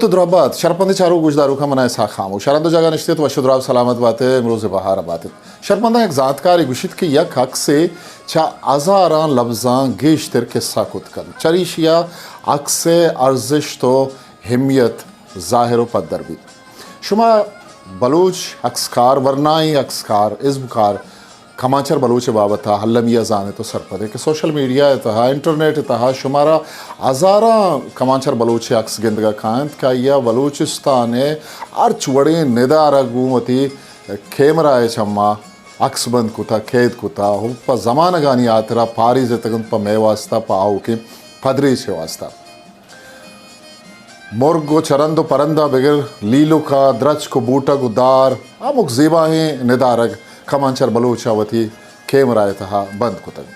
تو درابات، شرپندیں چاروک گوشداروکاں، من اسحاق خاموش۔ ہر ہند و جاگہ نشتیت، وش و دراہ سلامت باتیں، امروز بہار باتیں۔ شرپنداں، یک زانتکارے گوشیت کہ یک عکسے چہ ہزاراں لبزاں گیشتر کسہ کت کنت، چریشی ء عکس ء ارزشت و اہمیت ظاہر و پدر بیت۔ شما بلوچ عکسکار، ورنائیں عکسکار، ازمکار کمانچر بلوچ ء بابت ء المی ء زانت و سرپد ئے کہ سوشل میڈیا ء تہا، انٹرنیٹ ء تہا شمارا ہزاراں کمانچر بلوچ ء عکس گندگ ء کاینت کہ آئی ء بلوچستان ء ہرچ وڑیں ندارگ گوں وتی کیمرہ ء چما عکس بند کتہ، قید کتہ و پہ زمانگانی ہاترا پاریزتگ انت، پہ مئے واسطہ، پہ آؤکیں پدریچ ء واسطہ۔ مرگ و چرند و پرند ء بگر لیلک ء درچک و بوٹگ و دار، ہمک زیباہیں ندارگ کمانچر بلوچ ء وتی کیمرہ ء تہا بند کتگ۔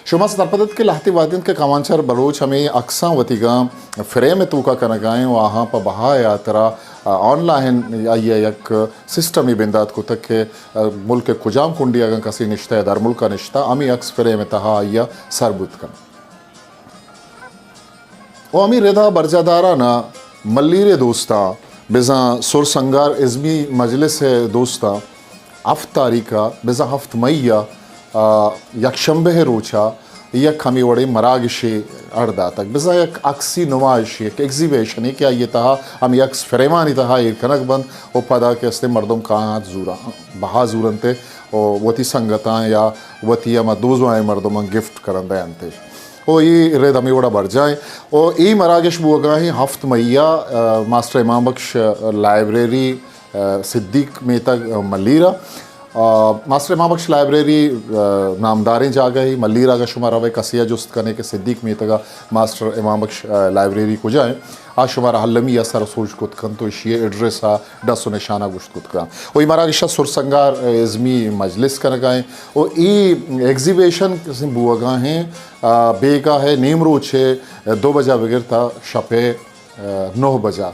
شما سرپد ات کہ لہتے وہد انت کہ کمانچر بلوچ ہمے عکساں وتیگاں فریم ء توکا کنگا ایں و آہاں پہ بہا ء ہاترا آن لائن آئی ء یک سسٹمے بندات کتگ کہ ملک ء کجام کنڈے اگاں کسے نشتہ یا درملک ء نشتہ، ہمے عکس فریم ء تہا آئی ء سر بوت کنت۔ و ہمے ردا برجاہ داران ء ملیر ء دوستاں، بزاں سر سنگار ازمی مجلس ء دوستاں، ہفت تاریخ ء بزاں ہفت مئی ء، آ، یکشنبہ ء روچ ء یک ہمے وڑیں مراگشے اڑ داتگ، بزاں یک عکسی نمائشے، یک ایگزیبیشنے کہ آئی ء تہا ہمے عکس فریمانی تہا ایر کنگ بنت و پدا کہ استیں مردم کاینت زوراں، بہا زورنت و وتی سنگتاں یا وتی ہما دوزواہیں مردماں گفٹ کننت دینت۔ و اے رد ہمے وڑا برجاہ ایں۔ و اے مراگش بوگا ایں ہفت مئی ء، آ، ماسٹر امام بخش، آ، لائبریری، آ، صدیق میتگ، آ، ملیر ء۔ آ، ماسٹر امام بخش لائبریری، آ، نامداریں جاگہے، ملیر ء اگاں شما روئے کسے ء جست کنے کہ صدیق میتگ ء ماسٹر امام بخش، آ، لائبریری کجا ایں؟ آ شمارا المی ء سر سوج کت کنت و ایشی ء ایڈریس ء ڈس و نشان ء گوشت کت کنت۔ و اے مراگش ء سر سنگار ازمی مجلس کنگا ایں و اے ایگزیبیشن بوگا ایں، آ، بیگاہ ء نیم روچ ء دو بجہ بگر تا شپ ء، آ، نو بجہ۔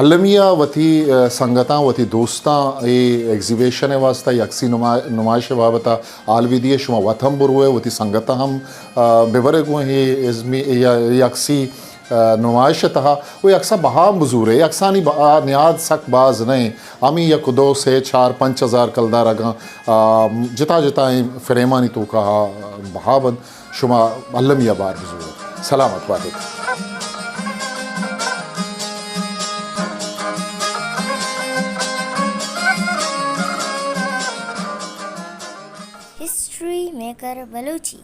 المی ء وتی، آ، سنگتاں، وتی دوستاں اے ایگزیبیشن ء واسطہ، اے عکسی نما-، نمائش ء بابت ء حال بہ دیئے، شما وت ہم بروئے، وتی سنگتاں ہم، آ، ببرے گوں اے ازمی، اے، اے عکسی آ، نمائش ء تہا و اے عکساں بہا ہم بزورے۔ اے عکسانی بہا نیاد سک باز نہ ایں۔ ہمے یک دو، سے، چار، پنچ ہزار کلدار اگاں، آ، جتا جتائیں فریمانی توکا بہا بنت۔ شما المی ء بار بزورے۔ سلامت بات ات۔ ہسٹری میکر بلوچی۔